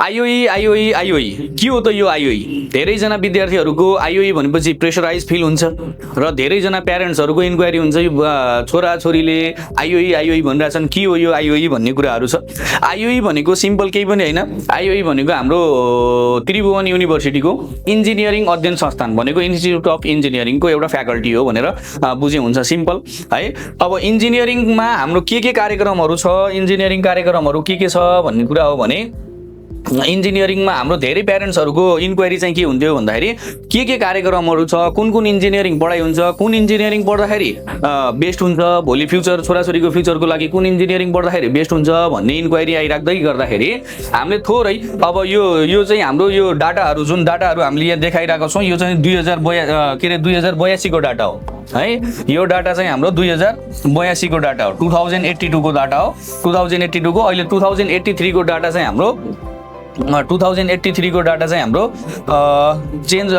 IOE के हो त यो आइओई? धेरैजना विद्यार्थीहरूको आइओई भनेपछि प्रेसराइज फिल हुन्छ र धेरैजना प्यारेन्ट्सहरूको इन्क्वायरी हुन्छ यो छोराछोरीले आइओई भनिरहेछन्, के हो यो आइओई भन्ने कुराहरू छ। आइओई भनेको सिम्पल केही पनि होइन। आइओई भनेको हाम्रो त्रिभुवन युनिभर्सिटीको इन्जिनियरिङ अध्ययन संस्थान भनेको इन्स्टिच्युट अफ इन्जिनियरिङको एउटा फ्याकल्टी हो भनेर बुझे हुन्छ, सिम्पल है। अब इन्जिनियरिङमा हाम्रो के कार्यक्रमहरू छ, इन्जिनियरिङ कार्यक्रमहरू के छ भन्ने कुरा हो भने इन्जिनियरिङमा हाम्रो धेरै प्यारेन्ट्सहरूको इन्क्वायरी चाहिँ के हुन्थ्यो भन्दाखेरि के कार्यक्रमहरू छ, कुन इन्जिनियरिङ पढाइ हुन्छ, कुन इन्जिनियरिङ पढ्दाखेरि बेस्ट हुन्छ, भोलि फ्युचर छोराछोरीको फ्युचरको लागि कुन इन्जिनियरिङ पढ्दाखेरि बेस्ट हुन्छ भन्ने इन्क्वायरी आइराख्दै गर्दाखेरि हामीले थोरै अब यो चाहिँ हाम्रो यो डाटाहरू जुन डाटाहरू हामीले यहाँ देखाइरहेको छौँ यो चाहिँ 2082 को डाटा हो है। यो डाटा चाहिँ हाम्रो 2082 को डाटा हो, 2082 को डाटा हो, 2082 को। अहिले 2083 को डाटा चाहिँ हाम्रो 2083 को डाटा चाहिँ हाम्रो चेन्ज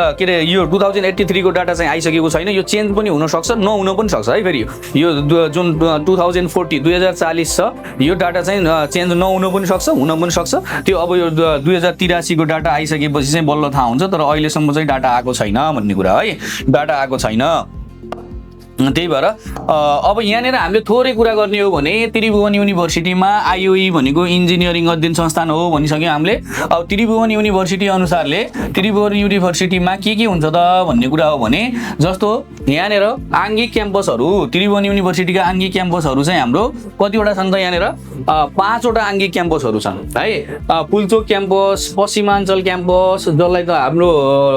यो 2083 को डाटा चाहिँ आइसकेको छैन। यो चेन्ज पनि हुनसक्छ, नहुन पनि सक्छ है। फेरि यो जुन 2040 छ यो डाटा चाहिँ चेन्ज नहुन पनि सक्छ, हुन पनि सक्छ। त्यो अब यो 2083 को डाटा आइसकेपछि चाहिँ बल्ल थाहा हुन्छ, तर अहिलेसम्म चाहिँ डाटा आएको छैन भन्ने कुरा है, डाटा आएको छैन। त्यही भएर अब यहाँनिर हामीले थोरै कुरा गर्ने हो भने त्रिभुवन युनिभर्सिटीमा आइओई भनेको इन्जिनियरिङ अध्ययन संस्थान हो भनिसक्यौँ हामीले। अब त्रिभुवन युनिभर्सिटी अनुसारले त्रिभुवन युनिभर्सिटीमा के हुन्छ त भन्ने कुरा हो भने जस्तो यहाँनिर आङ्गिक क्याम्पसहरू, त्रिभुवन युनिभर्सिटीका आङ्गिक क्याम्पसहरू चाहिँ हाम्रो कतिवटा छन् त यहाँनिर 5वटा आङ्गिक क्याम्पसहरू छन् है। पुल्चोक क्याम्पस, पश्चिमाञ्चल क्याम्पस जसलाई त हाम्रो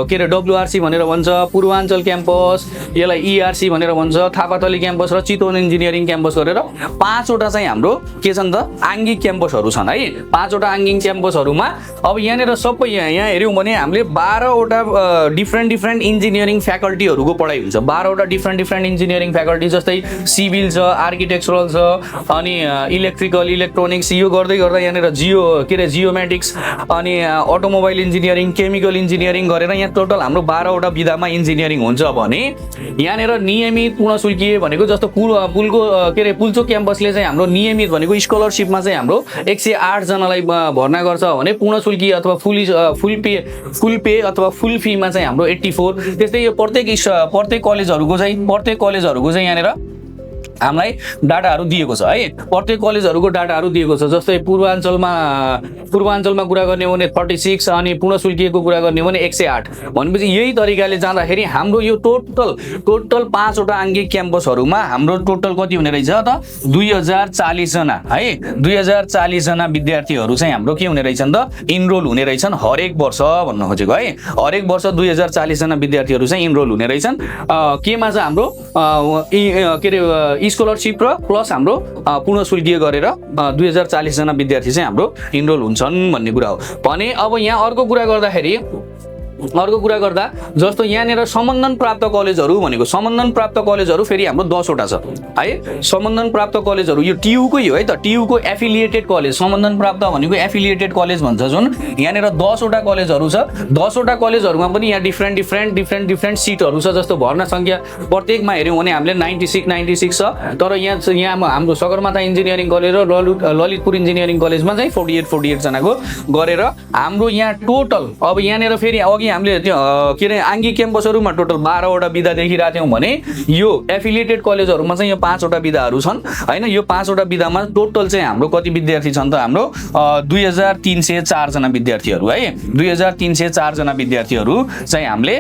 WRC भनेर भन्छ, पूर्वाञ्चल क्याम्पस यसलाई ERC भनेर भन्छ, थापाथली क्याम्पस र चितवन इन्जिनियरिङ क्याम्पस गरेर 5वटा चाहिँ हाम्रो के छन् त आङ्गिक क्याम्पसहरू छन् है। 5वटा आङ्गिक क्याम्पसहरूमा अब यहाँनिर सबै यहाँ हेऱ्यौँ भने हामीले 12वटा डिफ्रेन्ट इन्जिनियरिङ फ्याकल्टीहरूको पढाइ हुन्छ। 12वटा डिफ्रेन्ट इन्जिनियरिङ फ्याकल्टी जस्तै सिभिल छ, आर्किटेक्चरल छ, अनि इलेक्ट्रिकल इलेक्ट्रोनिक्स, यो गर्दै गर्दा यहाँनिर जियोमेटिक्स अनि अटोमोबाइल इन्जिनियरिङ, केमिकल इन्जिनियरिङ गरेर यहाँ टोटल हाम्रो 12वटा विधामा इन्जिनियरिङ हुन्छ भने यहाँनिर नियमित पूर्ण शुल्कीय भनेको जस्तो पुल्चोक क्याम्पसले चाहिँ हाम्रो नियमित भनेको स्कलरसिपमा चाहिँ हाम्रो 108 जनालाई भर्ना गर्छ भने पूर्ण शुल्कीय अथवा फुल पे अथवा फुल फीमा चाहिँ हाम्रो 84। त्यस्तै यो प्रत्येक कलेजहरूको चाहिँ यहाँनिर हामीलाई डाटाहरू दिएको छ है। प्रत्येक कलेजहरूको डाटाहरू दिएको छ। जस्तै पूर्वाञ्चलमा कुरा गर्ने हो भने 36 अनि पूर्ण शुल्कीयको कुरा गर्ने हो भने 108। भनेपछि यही तरिकाले जाँदाखेरि हाम्रो यो टोटल 5वटा आङ्गिक क्याम्पसहरूमा हाम्रो टोटल कति हुने रहेछ त 2040 जना है। 2040 जना विद्यार्थीहरू चाहिँ हाम्रो के हुने रहेछन् त इनरोल हुने रहेछन् हरेक वर्ष भन्न खोजेको है। हरेक वर्ष 2040 जना विद्यार्थीहरू चाहिँ इनरोल हुने रहेछन्। केमा चाहिँ हाम्रो स्कलरसिप र प्लस हाम्रो पूर्ण शुल्कीय गरेर 2040 जना विद्यार्थी चाहिँ हाम्रो इनरोल हुन्छन् भन्ने कुरा हो भने। अब यहाँ अर्को कुरा गर्दा जस्तो यहाँनिर सम्बन्धन प्राप्त कलेजहरू भनेको सम्बन्धन प्राप्त कलेजहरू फेरि हाम्रो 10वटा छ है। सम्बन्धन प्राप्त कलेजहरू यो टियुकै हो है त, टियुको एफिलिएटेड कलेज सम्बन्धन प्राप्त भनेको एफिलिएटेड कलेज भन्छ जुन। यहाँनिर 10वटा कलेजहरू छ। 10वटा कलेजहरूमा पनि यहाँ डिफ्रेन्ट सिटहरू छ। जस्तो भर्ना सङ्ख्या प्रत्येकमा हेऱ्यौँ भने हामीले 96 छ। तर यहाँ हाम्रो सगरमाथा इन्जिनियरिङ कलेज र ललितपुर इन्जिनियरिङ कलेजमा चाहिँ 48 जनाको गरेर हाम्रो यहाँ टोटल अब यहाँनिर फेरि अघि हामीले त्यो आङ्गिक क्याम्पसहरूमा टोटल 12वटा विधा देखिरहेको थियौँ भने यो एफिलिएटेड कलेजहरूमा चाहिँ यो 5वटा विधाहरू छन् होइन। यो 5वटा विधामा टोटल चाहिँ हाम्रो कति विद्यार्थी छन् त हाम्रो 2304 जना विद्यार्थीहरू है। 2304 जना विद्यार्थीहरू चाहिँ हामीले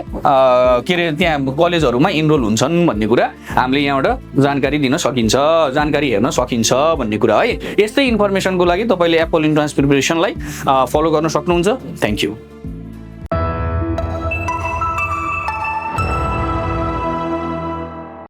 त्यहाँ कलेजहरूमा इनरोल हुन्छन् भन्ने कुरा हामीले यहाँबाट जानकारी दिन सकिन्छ, जानकारी हेर्न सकिन्छ भन्ने कुरा है। यस्तै इन्फर्मेसनको लागि तपाईँले एप्पल इन्ट्रान्स प्रिपरेसनलाई फलो गर्न सक्नुहुन्छ। Thank you.